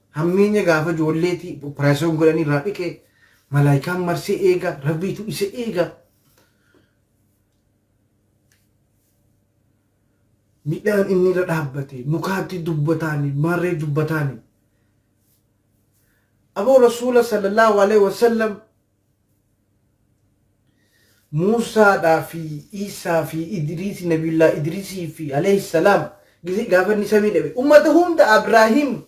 hammeenya gaafa ijoolleeti operaasiyoon godhanii irraa dhiqee, malaayikaan marsee eega, rabbiitu isa eega. Midhaan inni irra dhaabbate mukaatti dubbataani maarree dubbataani. Aboo Rasuula sallallahu alaihi wasallam Muusaadhaa fi Iisaa fi Idriisi Nabiyullaa Idriisii fi alayhi salaam gisee gaafa inni samii dhabe ummata hunda Abraahim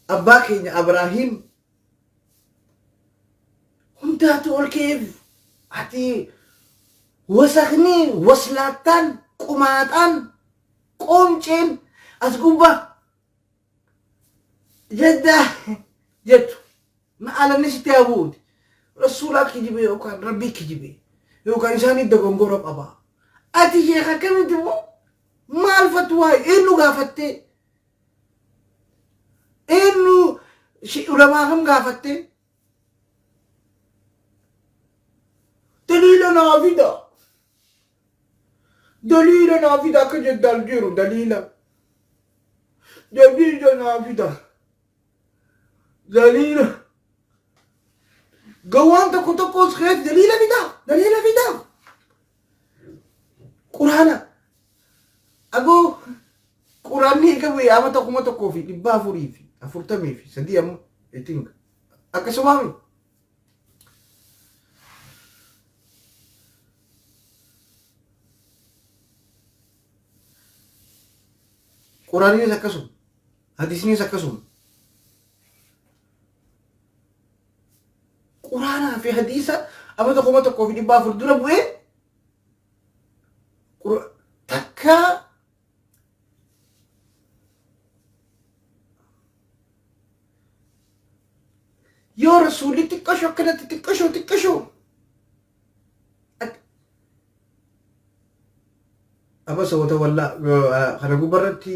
abbaa keenya Abraahim hundaatu ol ka'eef ati wasakni waslaattaan qumaaxaan qoomceen as gubbaa jeddaa jettu ma'aalanni sitti haa bu'uuti. Rasuulaa kijibee yookaan rabbii kijibee yookaan isaanii dogongora qaba. Ati sheekh akkamitti immoo maal fatwaa eenyu gaafattee eenyu ulamaa kam gaafattee daliila naa fida daliila naa fida akka jeddaan jiru daliila daliila naa fida daliila gawwaan tokko tokkos keessa daliila fida daliila fida quraana aboo quraanni eega bu'ee amata 1443 amma I think akkasumaami. Quraannis akkasuma. Hadisnis akkasuma. Quraanaa fi hadiisa amata 1400 dura bu'ee takka yoo rasuulli xiqqasho akkanatti xiqqasho xiqqasho abasa watawallaa kana gubbarratti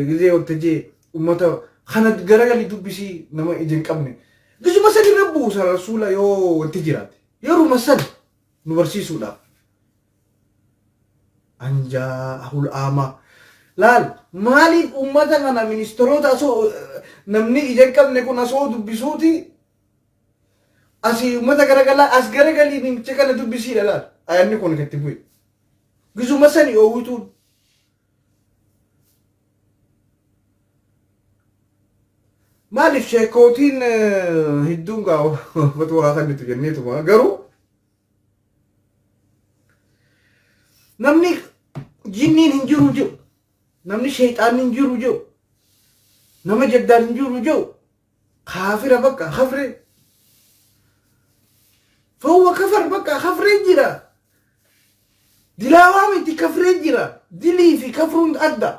gizee wanta jee ummata kana garagali dubbisii nama ija hin qabne gizuma san irra buusa rasuula yoo wanti jiraate yeruma san nu barsiisuudhaaf anjaahul aamaa laal maaliif ummata kana ministeerota asoo namni ija hin qabne kun asoo dubbisuuti asii ummata garagalaa as garagalii namicha kana dubbisiidha laal ayanni kun itti bu'e gizuma sani oowwituun maaliif sheekootiin hedduun gaa fatwaa kennitu jenneetuma garuu namni jinniin hin jiru jedhu namni sheexaanni hin jiru jedhu nama jaddaan hin jiru jedhu kaafira bakka kafre fahuwa kafar bakka kafree jira dilaawaa miti kafree jira dilii fi kafruun adda.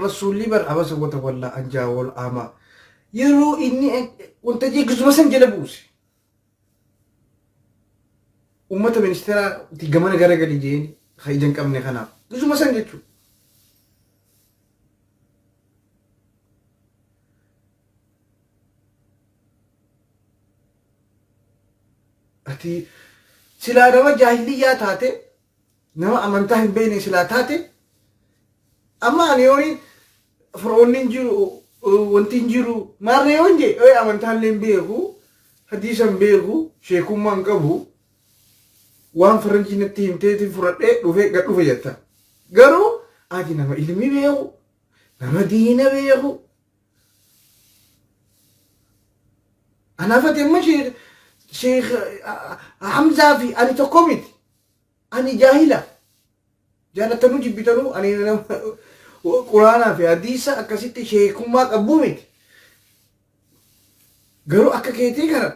Rasuulli bar abasa wata walla anjaa wal ama yeroo inni wanta jee gizuma san jala buuse ummata ministeeraa itti gamana garagali jeen ka ija hin qabne kanaaf gizuma san jechuudha. Ati silaa nama jaahiliyyaa taate nama amantaa hin beekne silaa taate amma ani yooni fir'oonni hin jiru wanti hin jiru maarree yoon jee ee amantaa illee hin beeku hadiisa hin beeku sheekummaa hin qabu waan faranjii natti himteetiin fudhadhee dhufee gad dhufe jetta garuu ati nama ilmi beeku nama diina beeku Anaaf ati amma sheekh sheekh Hamzaa fi ani tokko miti. Ani jaahila. Jaalattanuu jibbitanuu ani nama quraanaa fi hadiisa akkasitti sheekummaa qabuu miti. Garuu akka keetii kana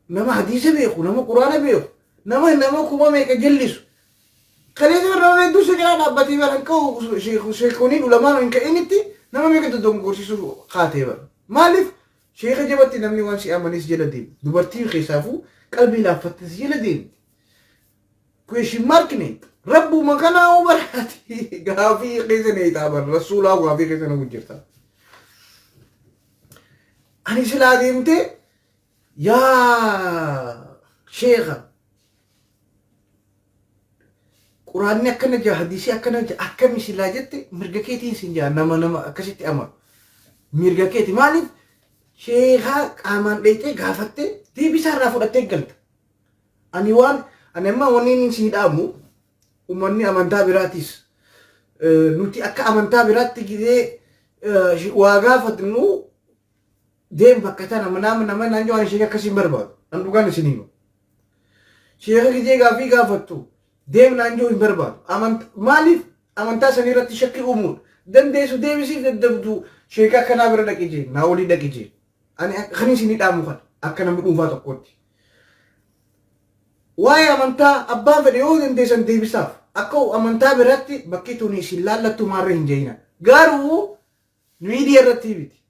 nama hadiisa beeku, nama quraana beeku, nama nama kuma meeqa jallisu. Kaleessa bara nama hedduu isa jalaa dhaabbatee bara hin ka'u sheekoniin ulamaan hin ka'initti nama meeqa dogongorsiisuu kaatee bara. Maaliif sheeka jabatti namni waan si amanis jala deemu. Dubartiin keessaafuu qalbii laaffatte si jala deemti. Question mark ne rabbuma kanaa baraati gaafii keessa ne itaa bara rasuulaa gaafii keessa na jirta. Ani silaa deemtee yaa sheeka. Quraanni akkana jaa, hadiisii akkana jaa, akkami silaa jette, mirga keetiin sin jaa. Nama akkasitti amanu mirga keeti. Maaliif sheekaa qaamaan dheeyxee gaafattee deebisaa irraa fudhattee galta? Ani waan ani amma wanni inni sii dhaamu, uummanni amantaa biraatis, nuti akka amantaa biraatti gidee waa gaafatnu, deem bakka tana nama nama naan jedhu, ani sheeka akkasii hin barbaadu. An dhugaan isin himu. Sheeka gidee gaafii gaafattu deem naan jedhu hin barbaadu. Maaliif amantaa sanii irratti shakkii uumuudha. Dandeessu deebisiif, daddabdu sheeka akkanaa bira dhaqi jee, naa olii dhaqi jee. Ani kan isin dhaamu kana akka namni dhuunfaa tokkootti. Waa'ee amantaa abbaan fedhe yoo dandeessan deebisaaf. Akka amantaa biraatti bakki tuni isin laallattu maarree hin jeeyina. Garuu miidiyaa irratti miti.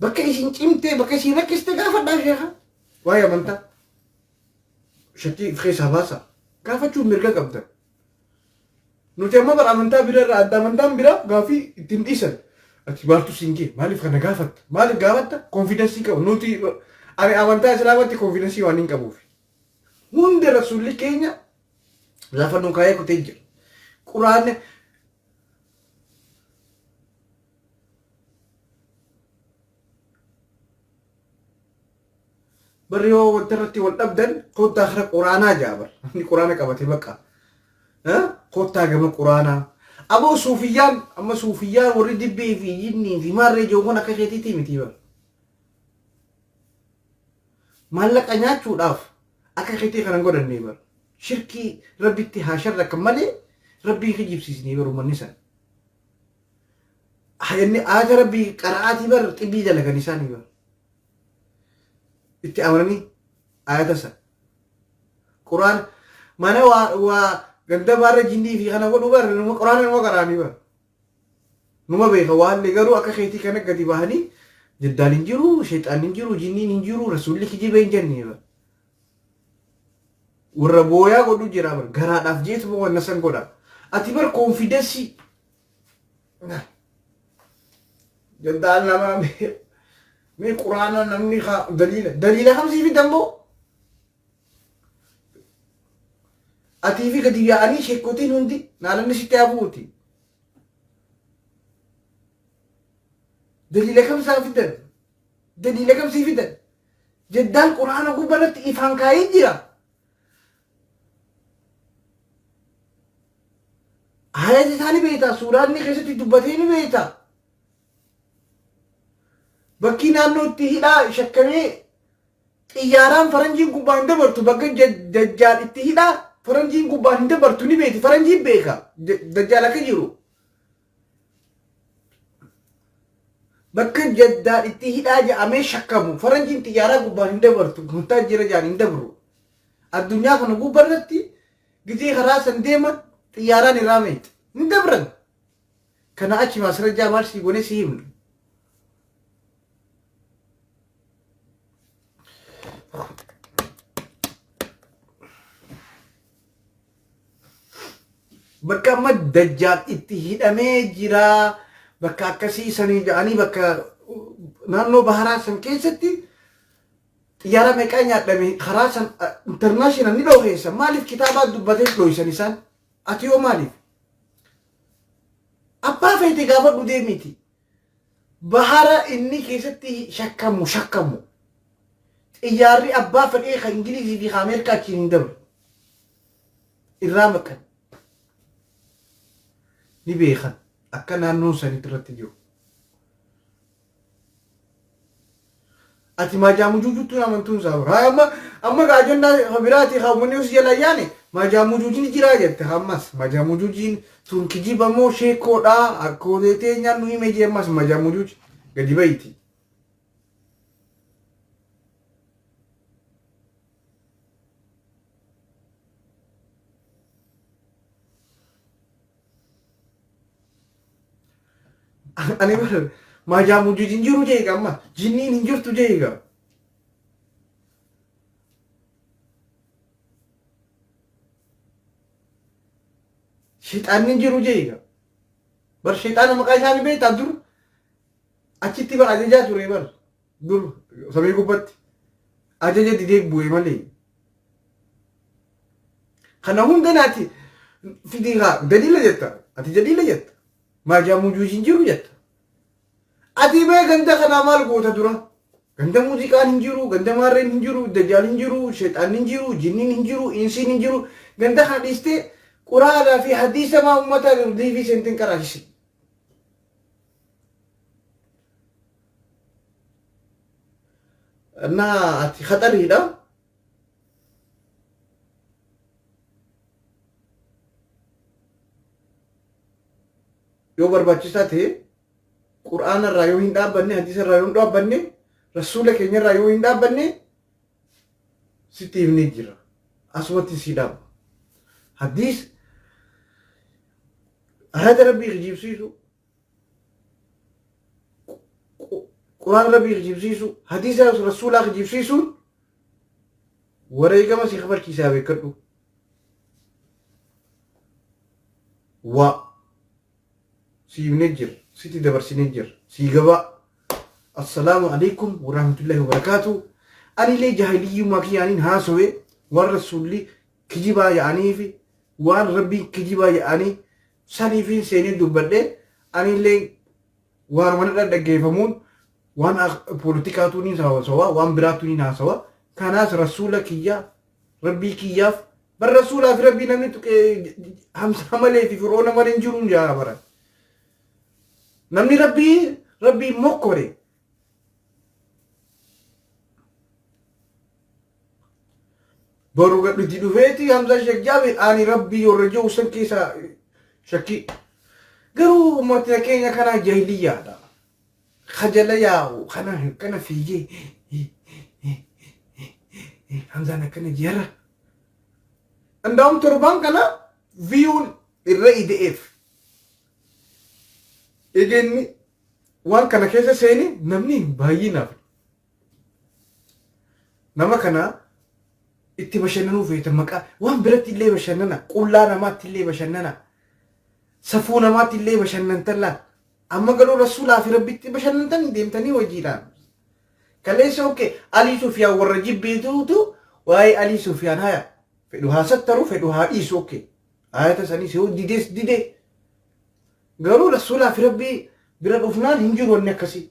Bakka isin cimtee, bakka isin rakkiste gaafadhaa sheeka. Waa'ee amantaa. Shakkii of keessaa baasa. Gaafachuun mirga qabdan. Nuti amma bara amantaa bira irraa adda, amantaan biraa gaafii ittiin dhiisan. Ati maaltu siin gee? Maaliif kana gaafatta? Maaliif gaafatta? Confidence qabu. Nuti ani amantaa Islaamatti confidence waan hin qabuuf. Hundi rasuulli keenya lafa nu kaayee kutee jira. Quraanni barri yoo wanta irratti wal dhabdan kottaa kara quraanaa jaa bar. Namni quraana qabate bakka. Kottaa gama quraanaa. Aboo, suufiyyaan amma suufiyyaan warri dibbee fi jinnii fi maarree jiru kun akka keetiitii miti bar. Maallaqa nyaachuudhaaf akka keetii kana hin godhanne bar. Shirkii rabbitti haa sharrakan malee rabbii kijibsiisnee bar uummanni sana. Inni aata rabbii qara'aatii bar xibbii dalagan isaanii bar. Itti amananii ayata sana. Quraan mana waa waa ganda baarra jinnii fi kana godhu bar, numa quraana numa qaraanii bar. Numa beeka waallee, garuu akka keetii kana gadi bahanii jaddaan hin jiru, sheexaan hin jiru, jinniin hin jiru, rasuulli kijibee hin jenne bar. Warra booyaa godhu jira bar, garaadhaaf jeetuma wanna san godha. Ati bar confidence jaddaan nama mee quraana namni haa daliila kamsii fidan moo? Atii fi gadi yaa'anii sheekotiin hundi naalanni sitti haa bu'uuti. Daliila kamsaa fidan? Daliila kamsii fidan? Jaddaan quraana gubbarratti ifaan kaayee jira. Ayat isaa ni beekta, suuraa inni keessatti dubbatee ni beekta. Bakki naannoo itti hidhaa shakkamee xiyyaaraan faranjiin gubbaan hin dabartu, bakka dajjaal itti hidhaa faranjiin gubbaan hin dabartu ni beekti, faranjiin beeka dajjaal akka jiru. Bakka jaddaal itti hidhaa jedhamee shakkamu faranjiin xiyyaaraa gubbaan hin dabartu, guntaa jira jedhan hin dabru. Addunyaa kana gubbarratti gizee karaa san deeman xiyyaaraan irraa meexa hin dabran. Kana achi maasrajjaa maal sii goonee si himna? Bakka amma dajjaal itti hidhamee jira, bakka akkasii sanii jedhanii, bakka naannoo baharaa san keessatti xiyyaara meeqaa nyaadhame, karaa san international ni dhoheessa. Maaliif kitaabaa dubbatee dhohisan isaan? Ati yoo maaliif abbaa feete gaafadhu deemiti. Bahara inni keessatti shakkamu xiyyaarri abbaa fedhee kan Ingilizii fi kan Ameerikaa achiin hin dabru, irraa maqan. Ni beekan akka naannoon sanitti irratti jiru. Ati maajaamujuujuttuun amantuun isaa bara. Haa, amma gaajonnaa biraati haa uummanni osoo jala yaane maajaamujuujiin jiraa jette. Ammas maajaamujuujiin tun kijiba moo sheekoodha? Akkoolee teenyaan nu hime jee, ammas maajaamujuuj gadi bayti. Ani bara maajaamujuuj hin jiru jeega, amma jinniin hin jirtu jeega. Shexaanni hin jiru jeega. Bar shexaana maqaa isaanii beektaa? Dur achitti bar ajajaa ture, bar dur samii gubbatti ajaja didee bu'e malee. Kana hunda naati fidii haa daliila jetta. Ati daliila jetta. Maajaa mujuuj hin jiru jetta. Ati mee ganda kanaa maal goota dura? Ganda muuziqaan hin jiru, ganda maarreen hin jiru, dajjaal hin jiru, sheexaanni hin jiru, jinniin hin jiru, insiin hin jiru. Ganda kana dhiistee quraanaa fi hadiisa maa uummata liivii seenteen qaraasisi. Naa ati khaxariidha. Yoo barbaachisaa ta'e Qur'aana irraa yoo hin dhaabbanne, hadiisa irraa yoo hin dhaabbanne, rasuula keenya irraa yoo hin dhaabbanne sitti himnee jira. Asumatti sii dhaabba. Hadiis ayata Rabbii kijibsiisu, Qur'aana Rabbii kijibsiisu, hadiisa rasuulaa kijibsiisuun wareegama si kafalchiisaa beekadhu. Waa. Sii himnee jirra. Sitti dabarsinee jirra. Sii gabaa. Assalaamu alaikum warahmatullahi wabarakaatu. Anilee jaahiliyyummaa kiyyaaniin haasowe waan rasuulli kijibaa ya'anii fi waan rabbiin kijibaa ya'anii saniifiin seenee dubbadhe anillee waan mana dhaggeeffamuun waan poolitikaatu ni haasawa waan biraatu ni haasawa kanaas rasuula kiyya Rabbii kiyyaaf bar rasuulaa fi rabbii namni tuqee hamsaa malee fi fir'oona malee hin jiru jaa bara. Namni rabbii rabbii mokkore boru gadhuti dhufeeti Hamza Sheek Jaabir ani rabbii warra jiru san keessa shakkii. Garuu uummatni keenya kanaa jahiliyyaadha. Kajala yaa'u kana kana fiigee Hamzaan akkana jeera. Ndaa'um torbaan kana viyuun irra ide'eef. Egenni waan kana keessa seeni namni baay'inaaf. Nama kana itti bashannanuu feeta maqaa waan biratti illee bashannana qullaa namaatti illee bashannana safuu namaatti illee bashannantan laal. Amma garuu Rasuulaa fi Rabbitti bashannantanii deemtanii hojiidhaan. Kaleessa okke Alii Sufiyaan warra jibbeetuutu waa'ee Alii Sufiyaan haya fedhu haa sattaru fedhu haa dhiisu okke. Ayata saniis yoo didees dide. Garuu Rasuulaa fi Rabbii bira dhufnaan hin jiru wanni akkasii.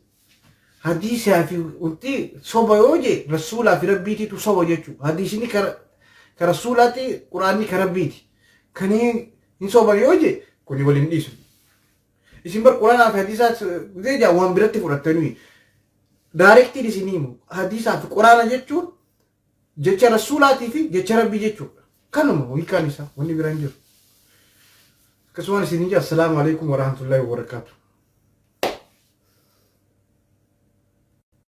Hadiisaa fi wanti soba yoo jee Rasuulaa fi Rabbiitiitu soba jechuudha. Hadiisni ka Rasuulaati Quraanni ka Rabbiiti. Kan hin soban yoo jee kuni wal hin dhiisu. Isin bar Quraanaa fi hadiisaa gizee jaa waan biratti fudhattanii daarektiin isin himu hadiisaa fi Quraana jechuun jecha rasuulaatii fi jecha rabbii jechuudha. Kanuma hiikaan isaa wanni biraan jiru. Akkasumaan isin hin jaa assalaamu alaikum warahmatullahi wabarakaatuh.